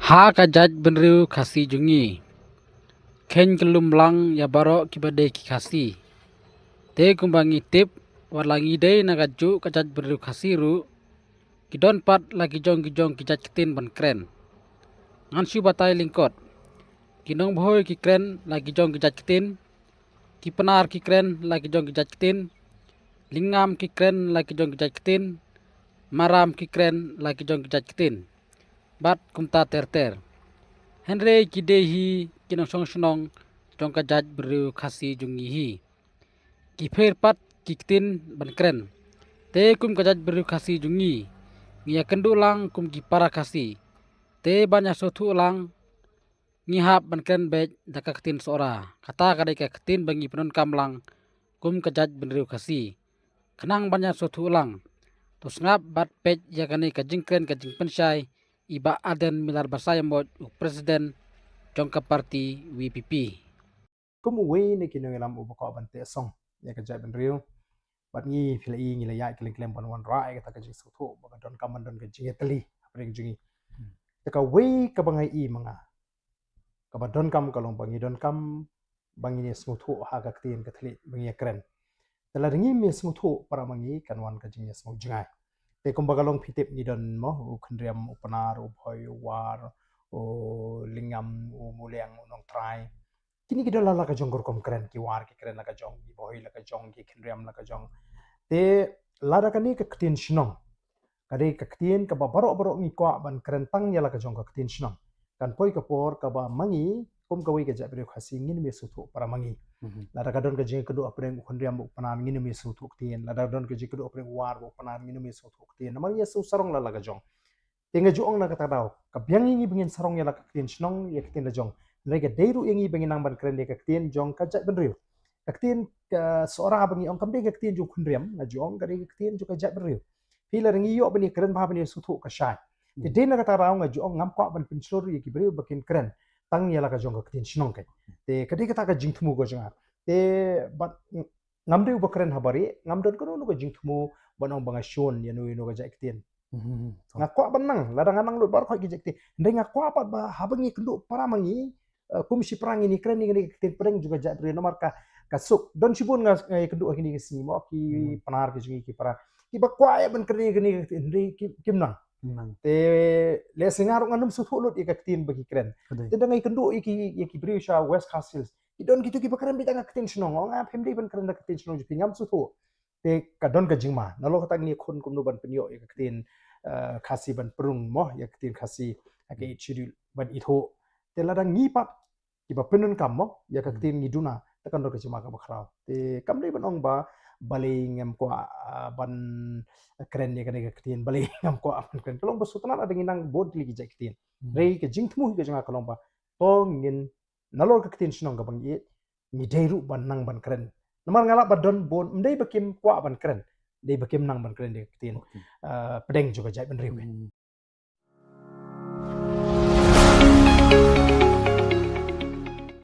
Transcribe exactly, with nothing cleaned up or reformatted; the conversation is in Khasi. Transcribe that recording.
Ha ka jaitbynriew Khasi jong ngi, kheiñ ka lumlang ïa baroh kiba dei ki Khasi. Te kumba ngi tip, wat la ngi dei na kajuh ka jaitbynriew Khasi ruh, ki don pat la ki jong ki jong ki jait ktien ban kren. Ngan shu batai lyngkot. Ki nongbhoi ki kren la ki jong ki jait ktien, ki Pnar ki kren la ki jong ki jait ktien, Lyngngam ki kren la ki jong ki jait ktien, Maram ki kren la ki jong ki jait ktien, bad kumta ter ter. Hynrei ki dei hi ki nongshong shnong jong ka jaitbynriew Khasi jong ngi hi. Ki pher pat ki ktien ban kren. Te kum ka jaitbynriew Khasi jong ngi, ngi ïakynduh lang kum ki para Khasi. Te ban ïasngewthuh lang, ngi hap ban kren beit da ka ktien Sohra. Kata ka dei ka ktien ba ngi pyndonkam lang kum ka jaitbynriew Khasi. Khnang ban ïasngewthuh lang, to sngap bad peit ïa kane ka jingkren ka jingpynshai i Bah Ardent Miller Basaiawmoit, u President jong ka party V P P. Kum uwei na ki nongïalam uba kwah ban teh song ïa ka jaitbynriew, bad ngi phi la i ngi la ïaid kylleng kylleng ban wanrah ïa kata ka jingsngewthuh ba ka donkam ban don ka jingïatylli hapdeng jong ngi. Hmm. Te kawei kaba nga i ma nga, kaba donkam ka long ba ngi donkam ba ngin ïasngewthuh ha ka ktien ka thylliej ba ngi ïakren. Te lada ngim ïasngewthuh para ma ngi, kan wan ka jingïasngew jngai. Te kumba ka long phi tip, ngi don mo u Khynriam, u Pnar, u Bhoi, u War, u Lyngngam, u Muliang, u Nongtrai. Kine ki don la la ka jong ka rukom kren, ki War ki kren la ka jong, ki Bhoi la ka jong, ki Khynriam la ka jong. Te lada kane ka ktien shnong ka dei ka ktien kaba baroh baroh ngi kwah ban kren tang ïa la ka jong ka ktien shnong, kan poi ka por kaba ma ngi kum kawei ka jaitbynriew Khasi ngin ym ïasngewthuh para ma ngi. Mhm. Lada ka don ka jingïakynduh hapdeng u Khynriam bad u Pnar, ngin ym ïasngewthuh ktien. Lada ka don ka jingïakynduh hapdeng u War bad u Pnar, ngin ym ïasngewthuh ktien. Namar ngi ïasngewsarong la la ka jong. Te nga ju ong na kata ka daw, ka biang ïa ngi ba ngin sarong ïa la ka ktien shnong, ïa ka ktien la jong. Hynrei ka dei ruh ïa ngi ba ngin nang ban kren ïa ka ktien jong ka jaitbynriew. Ka ktien ka Sohra ba ngi ong kam dei ka ktien jong u Khynriam, nga ju ong ka dei ka ktien jong ka jaitbynriew. Phi, lada ngi ïoh ban ïakren bha ban ïasngewthuh ka shai. Te Hmm. dei na kata ka daw nga ju ong ngam kwah ban pynshlur ïa ki briew ba kin kren tang ïa la ka jong ka ktien shnong keiñ. Te ka dei kata ka jingthmu ka jong nga. Te bad ngam dei uba kren ha barieh, ngam don kano kano ka jingthmu ban ong ba nga shun ïa no ïa no ka jait ktien. Mhm. Nga kwah ban nang, lada nga nang lut baroh ki jait ktien. Hynrei nga kwah pat ba haba ngi ïakynduh para ma ngi, eh, kum shi para ngin ïakren ïa kane ka ktien pdeng jong ka jaitbynriew, namar ka, ka suk. Don shibun nga, nga ïakynduh ha kine ki sngi mo, ki Hmm. Pnar ki jong ngi, ki para. Kiba kwah ïa ban kren ïa kane ka ktien, hynrei ki, kim nang. Nang. Te lehse nga ruh ngan ym sngewthuh lut ïa ka ktien ba ki kren. Ka dei. Te lada nga ïakynduh ïa ki, ïa ki briew sha West Khasi Hills, ki don kito kiba kren beit da ka ktien shnong. Ong, ah, phim dei ban kren da ka ktien shnong jong phi, ngam sngewthuh. Te ka don ka jingma. Nalor kata ngi khun kumno ban pynïoh ïa ka ktien, eh, Khasi ban pynrung mo, ïa ka ktien Khasi ha ka Eighth Schedule ban ithuh. Te lada ngi pat kiba pyndonkam mo ïa ka Hmm. ktien, ngi duna, te kan don ka jingma kaba khraw. Te kam dei ban ong ba balei ngam kwah, ah, ban kren ïa kane ka ktien, balei ngam kwah ban kren. Ka long ba sngewtynnat lada ngi nang bun tylli ki jait ktien. Hmm. Hynrei ka jingthmu hi ka jong nga ka long ba to ngin, nalor ka ktien shnong kaba ngi ïeit, ngi dei ruh ban nang ban kren. Namar nga lah ba don bun, ym dei ba kim kwah ban kren, dei ba kim nang ban kren ïa ka ktien, Okay. eh, pdeng jong ka jaitbynriew. Hmm.